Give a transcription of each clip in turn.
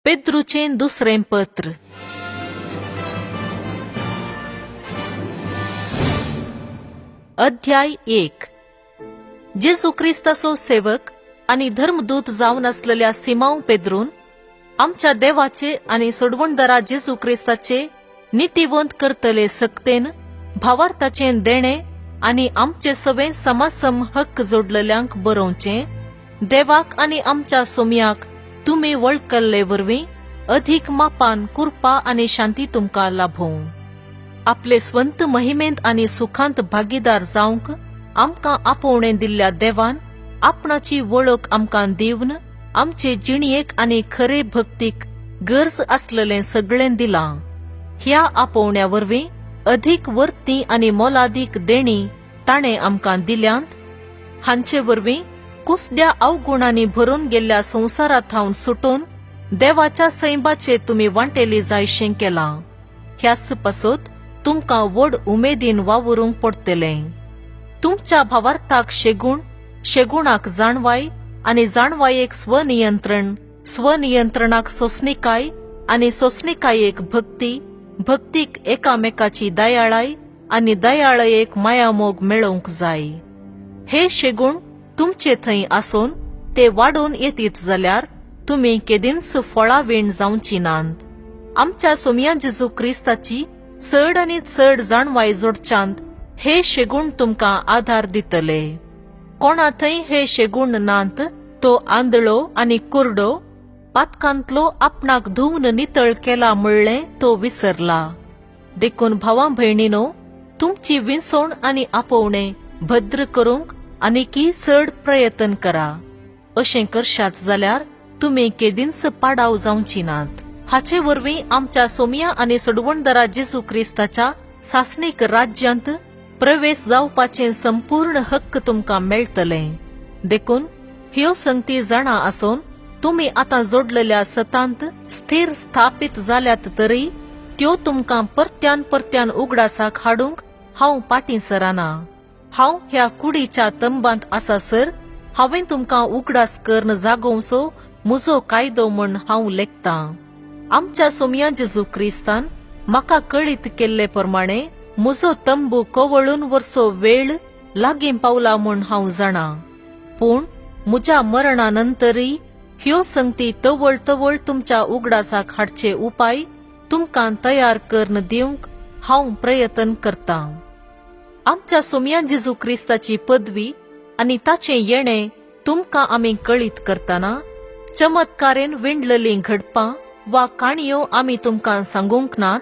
पेद्रूचें दुसरें पत्र. अध्याय 1. जेजू क्रिस्ताचो सेवक आनी धर्मदूत जावन आसलेल्या सिमांव पेद्रून आमच्या देवाचे आनी सोडवणदारा जेजू क्रिस्ताचे नितीवंत करतले सक्तेन भावार्थाचें देणें आनी आमचे सवे समासम हक्क जोडलेल्यांक बरोवचें, देवाक आनी आमच्या सोमयाक तुमी वळखल्ले वरवीं अधिक मापान कृपा आनी शांती तुमकां लाभोवं. आपले स्वंत महिमेंत आनी सुखांत भागीदार जावंक आमकां आपोवणें दिल्ल्या देवान आपणाची वळख आमकां दिवन आमचे जिणयेक आनी खरे भक्तीक गरज आसलेलें सगळें दिलां. ह्या आपोवण्या वरवीं अधिक वर्ती आनी मोलादीक देणी ताणें आमकां दिल्यांत. हांचे वरवीं कुसड्या अवगुणांनी भरून गेल्ल्या संवसारा थावन सुटून देवाच्या सैंबाचे तुमी वांटेली जायशें केलां. ह्याच पासत तुमकां व्हड उमेदीन वावरूंक पडटलें. तुमच्या भावार्थाक शेगूण, शेगुणाक जाणवाय आनी जाणवायेक स्वनियंत्रण, स्वनियंत्रणाक सोंसणिकाय आनी सोंसणिकायेक भक्ती, भक्तीक एकामेकाची दयाळाय आनी दयाळायेक मायामोग मेळोवंक जाय. हे शेगूण तुमचे थंय आसून ते वाडोवन येतीत जाल्यार तुमी केदींच फळावीण जावची नात. आमच्या सोमया जेजू क्रिस्ताची चड आनी चड जाणवाय जोडच्यांत हे शेगूण तुमकां आधार दितले. कोणा थंय हे शेगूण नात तो आंधळो आनी कुरडो, पातकांतलो आपणाक धुवन नितळ केला म्हणलें तो विसरला. देखून भावां भयणीनो, तुमची विंसवण आनी आपोवणें भद्र करूंक आनीकी चड प्रयत्न करा. अशें करशात जाल्यार तुमी केदींच पाडाव जावची नात. हाचे वरवीं आमच्या सोमया आनी सोडवणदारा जेजू क्रिस्ताच्या सासणीक राज्यांत प्रवेश जावपाचें संपूर्ण हक्क तुमकां मेळटलें. देखून ह्यो संगती जाणा आसून तुमी आतां जोडलेल्या सतांत स्थिर स्थापीत जाल्यात तरी त्यो तुमकां परत्यान परत्यान उगडासाक हाडूंक हांव पाटीं सराना. हांव ह्या कुडीच्या तंबांत आसासर हांवें तुमकां उगडास करून जागोवचो म्हजो कायदो म्हूण हांव लेखतां. आमच्या सोमया जेजू क्रिस्तान म्हाका कळीत केल्ले प्रमाणे म्हजो तंबू कवळून वरचो वेळ लागीं पावला म्हूण हांव जाणा. पूण म्हज्या मरणा नंतरय ह्यो संगती तवळ तवळ तुमच्या उगडासाक हाडचे उपाय तुमकां तयार करून दिवंक हांव प्रयत्न करतां. आमच्या सोमया जेजू क्रिस्ताची पदवी आनी ताचें येणें तुमकां आमी कळीत करतना चमत्कारेन विंडलेलीं घडपां वा काणयो आमी तुमकां सांगूंक नात.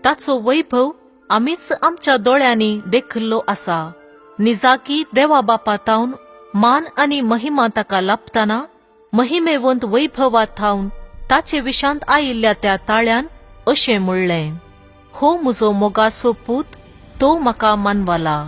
ताचो वैभव आमीच आमच्या दोळ्यांनी देखिल्लो आसा. निजाकी देवा बापा थावन मान आनी महिमा ताका लाभतना महिमेवंत वैभवा थावन ताचे विशांत आयिल्ल्या त्या ताळ्यान अशें म्हणलें, हो म्हजो मोगासो पूत, तो म्हाका मानवाला.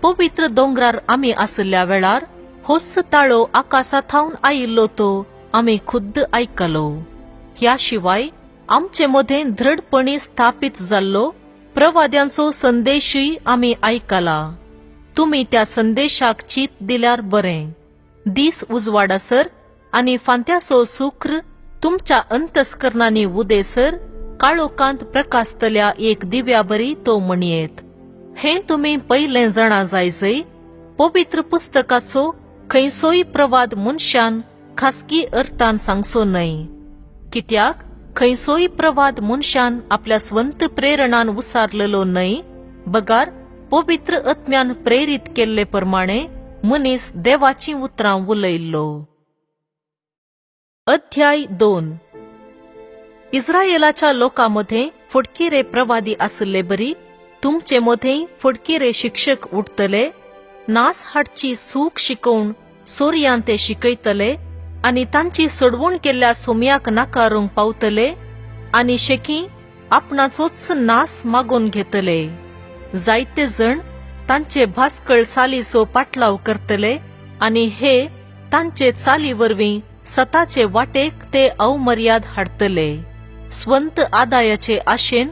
पवित्र दोंगरार आमी आशिल्ल्या वेळार होच ताळो आकाशा थावन आयिल्लो तो आमी खुद्द आयकलो. ह्या शिवाय आमचे मदें दृढपणी स्थापीत जाल्लो प्रवाद्यांचो संदेशूय आमी आयकला. तुमी त्या संदेशाक चीत दिल्यार बरें. दीस उजवाडासर आनी फांत्याचो सुक्र तुमच्या अंतस्करणांनी उदेसर काळोखांत प्रकाशतल्या एक दिव्या बरी तो म्हणयेत. हें तुमी पयलें जाणा जायजय, पवित्र पुस्तकाचो खंयसोय प्रवाद मनशान खासगी अर्थान सांगचो न्हय. कित्याक खंयसोय प्रवाद मनशान आपल्या स्वंत प्रेरणान उसारलेलो न्हय, बगार पवित्र आत्म्यान प्रेरीत केल्ले प्रमाणे मनीस देवाचीं उतरां उलयल्लो. अध्याय 2. इस्रायेलाच्या लोकां मदें फटकिरे प्रवादी आशिल्ले बरी तुमचे मदें फटकिरे शिक्षक उठतले. नास हाडची सूख शिकोवन सोरयान ते शिकयतले आनी तांची सोडवण केल्ल्या सोमयाक नाकारूंक पावतले आनी शेकी आपणाचोच नास मागून घेतले. जायते जण तांचे भास्कळ चालीचो पाटलाव करतले आनी हे तांचे चाली वरवीं सताचे वाटेक ते अवमर्याद हाडटले. स्वंत आदायाचे आशेन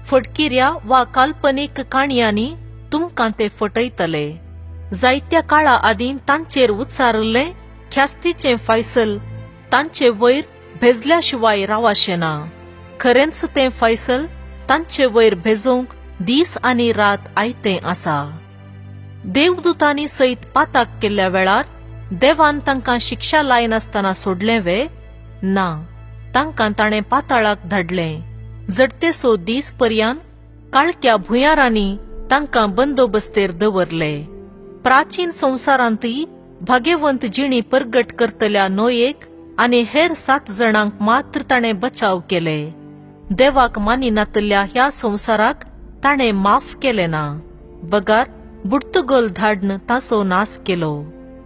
फटकिऱ्या वा काल्पनीक काणयांनी तुमकां ते फटयतले. जायत्या काळा आदीं तांचेर उच्चारिल्लें ख्यास्तीचें फैसल तांचे वयर भेजल्या शिवाय रावाशें ना. खरेंच तें फैसल तांचे वयर भेजोवंक दीस आनी रात आयतें आसा. देवदूतांनी सयत पाताक केल्ल्या वेळार देवान तांकां शिक्षा लायनासतना सोडलें वे? ना, तांकां ताणें पाताळाक धाडलें. जडतेसो दीस पर्यान काळक्या भुंयारांनी तांकां बंदोबस्तेर दवरले. प्राचीन संवसारांतय भाग्यवंत जिणी परगट करतल्या नोयेक आनी हेर 7 जाणांक मात्र ताणें बचाव केले. देवाक मानिनातल्या ह्या संवसाराक ताणें माफ केलें ना, बगार बुडतुगोल धाडन ताचो नाश केलो.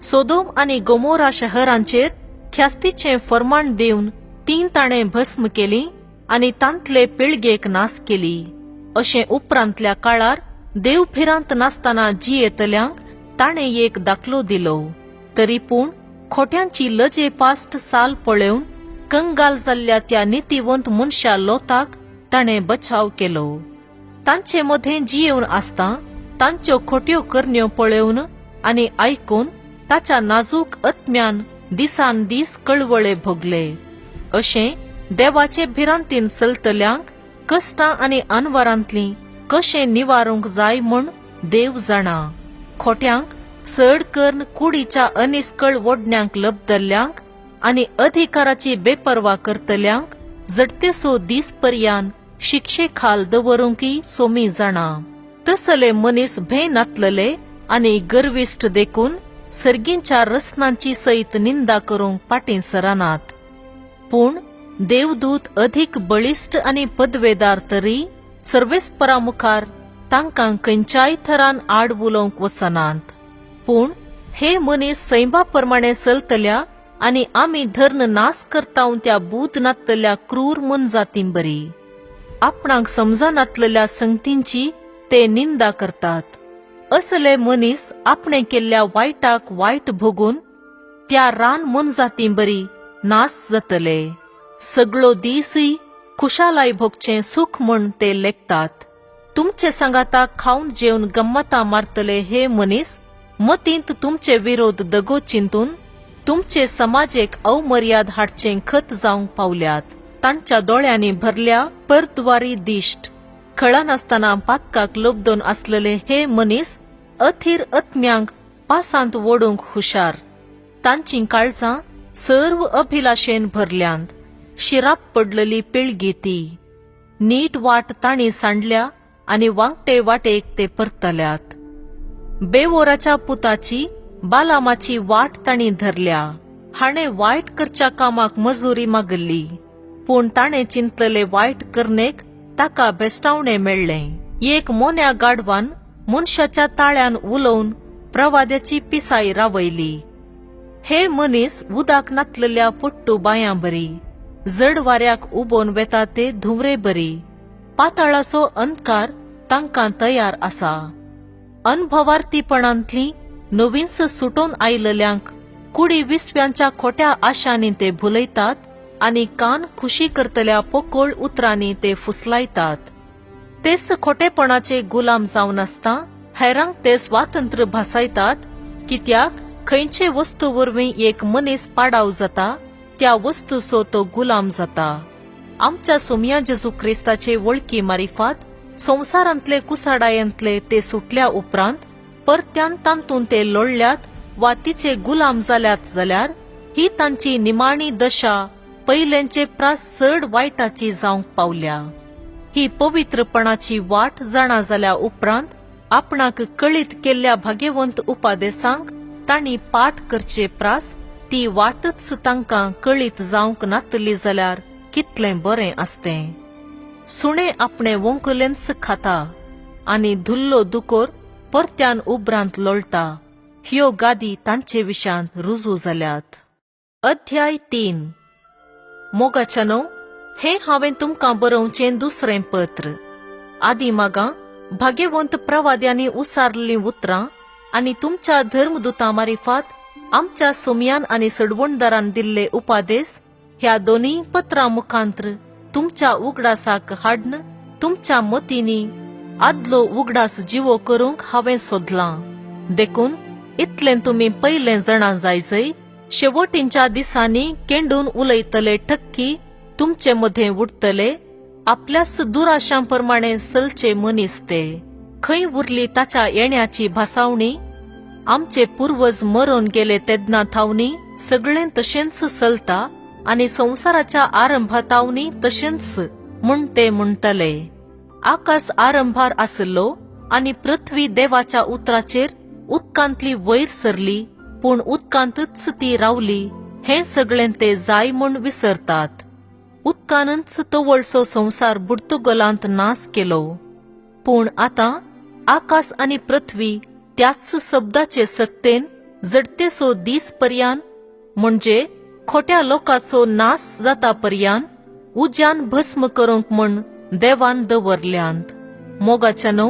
सोदोम आनी गोमोरा शहरांचेर ख्यास्तीचें फर्माण दिवन तीं ताणें भस्म केली आनी तांतले पिळगेक नाश केली. अशें उपरांतल्या काळार देव भिरांत नासतना जियेतल्यांक ताणें एक दाखलो दिलो. तरी पूण खोट्यांची लजे पास्ट साल पळोवन कंगाल जाल्ल्या त्या नितीवंत मनशा लोताक ताणें बचाव केलो. तांचे मदें जियेवन आसता तांच्यो खोट्यो करण्यो पळोवन आनी आयकून ताच्या नाजूक आत्म्यान दिसान दीस कळवळे भोगले. अशें देवाचे भिरांतीन चलतल्यांक कश्टां आनी अनवरांतलीं कशें निवारूंक जाय म्हूण देव जाणा. खोट्यांक चड करून कुडीच्या अनिस्कळ ओडण्यांक लबदल्ल्यांक आनी अधिकाराची बेपर्वा करतल्यांक जडतेसो दीस पर्यान शिक्षे खाल दवरूंकय सोमी जाणा. तसले मनीस भंय नातलेले आनी गर्विश्ट देखून सर्गींच्या रचनांची सयत निंदा करूंक फाटीं सरनात. पूण देवदूत अधिक बळिश्ट आनी पदवेदार तरी सर्वेस्परा मुखार तांकां खंयच्याय थरान आड उलोवंक वचनात. पूण हे मनीस सैमा प्रमाणे चलतल्या आनी आमी धर्न नाश करता त्या बूद नातलेल्या क्रूर मनजातीं बरी आपणाक समजनातलेल्या संगतींची ते निंदा करतात. असले मनीस आपणे केल्ल्या वायटाक वायट भोगून त्या रान मनजातीं बरी नाश जातले. सगळो दीसय खुशालाय भोगचें सूख म्हूण ते लेखतात. तुमचे सांगाताक खावन जेवन गम्मतां मारतले हे मनीस मतींत तुमचे विरोध दगो चिंतून तुमचे समाजेक अवमर्याद हाडचें खत जावंक पावल्यात. तांच्या दोळ्यांनी भरल्या परद्वारी दिश्ट. खळानासतना पातकाक लब्दोन आसलेले हे मनीस अथीर आत्म्यांक पासांत ओडूंक हुशार. तांचीं काळजां सर्व अभिलाशेन भरल्यांत. शिराप पडलेली पिळगी ती. नीट वाट तांणी सांडल्या आनी वांकटे वाटेक ते परतल्यात. बेवोराच्या पुताची बालामाची वाट तांणी धरल्या. हाणें वायट करच्या कामाक मजुरी मागल्ली, पूण ताणें चिंतलेले वायट करणेक ताका बेस्टावणें मेळ्ळें. एक मोन्या गाडवान मनशाच्या ताळ्यान उलोवन प्रवाद्याची पिसाय रावयली. हे मनीस उदक नातलेल्या पोट्टू बांयां बरी, जड वाऱ्याक उबोन वेता ते धुंवरे बरी. पाताळाचो अंधकार तांकां तयार आसा. अनभवार्थीपणांतली नवीनस सुटोवन आयलेल्यांक कुडी विस्व्यांच्या खोट्या आशांनी ते भुलयतात आनी कान खुशी करतल्या पोकोळ उतरांनी ते फुसलायतात. तेच खोटेपणाचे गुलाम जावन आसता हेरांक ते स्वातंत्र्य भासायतात. कित्याक खंयचे वस्तू वरवीं एक मनीस पाडाव जाता त्या वस्तूचो तो गुलाम जाता. आमच्या सोमया जेजू क्रिस्ताचे वळखी मारिफात संवसारांतले कुसाडायेंतले ते सुटल्या उपरांत परत्यान तांतून ते लोळल्यात वा तिचे गुलाम जाल्यात जाल्यार ही तांची निमाणी दशा पयलेंचे प्रास चड वायटाची जावंक पावल्या. ही पवित्रपणाची वाट जाणा जाल्या उपरांत आपणाक कळीत केल्ल्या भाग्यवंत उपादेसांक तांणी पाठ करचे प्रास ती वाटच तांकां कळीत जावंक नातली जाल्यार कितलें बरें आसतें. सुणे आपणे वोंकलेंच खाता आनी धुल्लो दुकोर परत्यान उबरांत लोळटा. ह्यो गादी तांचे विशांत रुजू जाल्यात. अध्याय 3. मोगाच्यानो, हें हांवें तुमकां बरोवचें दुसरें पत्र. आदी मागां भाग्यवंत प्रवाद्यांनी उसारलीं उतरां आनी तुमच्या धर्मदूतां मारिफात आमच्या सोमयान आनी सडवणदारान दिल्ले उपादेस ह्या दोनूय पत्रां मुखांत्र तुमच्या उगडासाक हाडन तुमच्या मतींनी आदलो उगडास जिवो करूंक हांवें सोदलां. देखून इतलें तुमी पयलें जाणा जायजय शेवटींच्या दिसांनी केंडून उलयतले ठक्की तुमचे मदें उडटले, आपल्याच दुराशां प्रमाणे चलचे मनीस ते. खंय उरली ताच्या येण्याची भासावणी? आमचे पूर्वज मरून गेले तेन्ना थावनी सगळें तशेंच चलता आनी संवसाराच्या आरंभा तावनी तशेंच म्हूण ते म्हणटले. आकाश आरंभार आसलो आनी पृथ्वी देवाच्या उतराचेर उदकांतली वयर सरली, पूण उदकांतच ती रावली. हें सगळें ते जाय म्हूण विसरतात. उदकानच तवळसो संवसार बुडतुगलांत नाश केलो. पूण आतां आकाश आनी पृथ्वी त्याच शब्दाचे सक्तेन जडतेसो दीस पर्यान, म्हणजे खोट्या लोकांचो नाश जाता पर्यान उज्यान भस्म करूंक म्हूण देवान दवरल्यांत. मोगाच्यानो,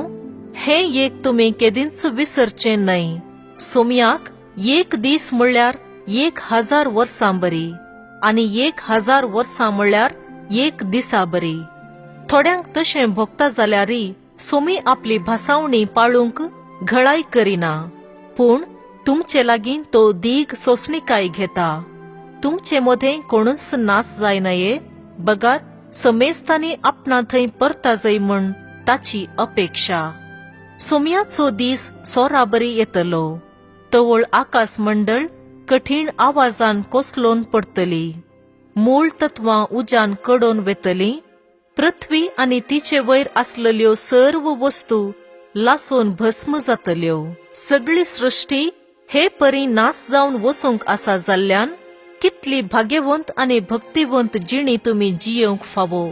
हें एक तुमी केदींच विसरचें न्हय. सोमयाक एक दीस म्हणल्यार 1000 वर्सां बरी आनी 1000 वर्सां म्हणल्यार एक दिसा बरी. थोड्यांक तशें भोगता जाल्यारय सोमी आपली भासावणी पाळूंक घळाय करिना, पूण तुमचे लागीं तो दीग सोंसणिकाय घेता. तुमचे मदें कोणूच नाश जायनये, बगार समेस्तांनी आपणा थंय परता जाय म्हूण ताची अपेक्षा. सोमयाचो दीस सोराबरी येतलो. तवळ आकाश मंडळ कठीण आवाजान कोसलोन पडटली, मूळ तत्वां उज्यान कडोवन वेतली, पृथ्वी आनी तिचे वयर आसलेल्यो सर्व वस्तू लासून भस्म जातल्यो. सगळी सृष्टी हे परी नाश जावन वसूंक आसा जाल्ल्यान कितली भाग्यवंत आनी भक्तिवंत जिणी तुमी जियेवंक फावो.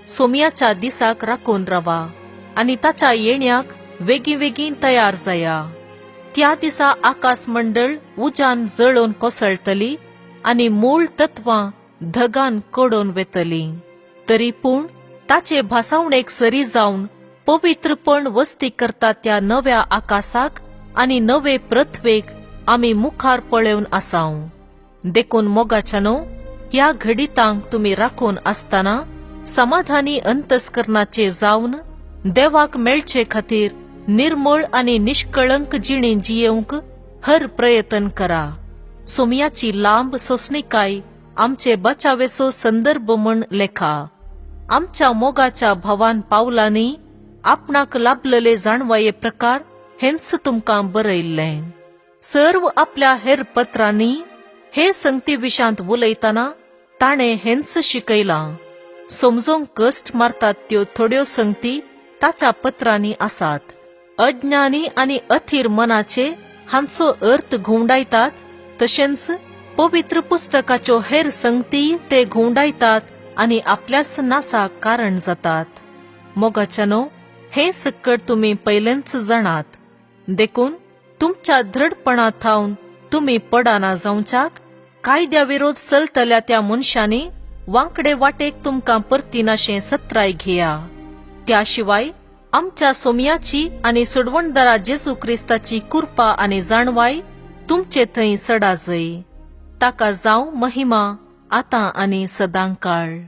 सोमयाच्या दिसाक राखून रावा आनी ताच्या येण्याक वेगीं वेगीं तयार जाया. त्या दिसा आकाश मंडळ उज्यान जळोवन कोसळटली आनी मूळ तत्वां धगान कडोवन वेतली. तरी पूण ताचे भासावणेक सरी जावन पवित्रपण वस्ती करता त्या नव्या आकाशाक आनी नवे पृथ्वेक आमी मुखार पळोवन आसाव. देखून मोगाच्यानो, ह्या घडितांक तुमी राखून आसतना समाधानी अंतस्करणाचे जावन देवाक मेळचे खातीर निर्मळ आनी निष्कळंक जिणे जियेवंक हर प्रयत्न करा. सोमयाची लांब सोंसणिकाय आमचे बचावेचो संदर्भ म्हूण लेखा. आमच्या मोगाच्या भावान पावलांनी आपणाक लाभलेले जाणवाये प्रकार हेंच तुमकां बरयल्लें. सर्व आपल्या हेर पत्रांनी हे संगती विशांत उलयतना ताणें हेंच शिकयलां. समजूंक कश्ट मारतात त्यो थोड्यो संगती ताच्या पत्रांनी आसात. अज्ञानी आनी अथीर मनाचे हांचो अर्थ घुंवडायतात, तशेंच पवित्र पुस्तकाच्यो हेर संगती ते घुंवडायतात आनी आपल्याच नासाक कारण जातात. मोगाच्यानो, हें सक्कड तुमी पयलेंच जाणात. देखून तुमच्या दृढपणा थावन तुमी पडाना जावच्याक कायद्या विरोध चलतल्या त्या मनशांनी वांकडे वाटेक तुमकां परतीनाशें सत्राय घेया. त्या शिवाय आमच्या सोमयाची आनी सोडवणदारा जेजू क्रिस्ताची कृपा आनी जाणवाय तुमचे थंय सडा जय. ताका जावं महिमा आतां आनी सदांकाळ.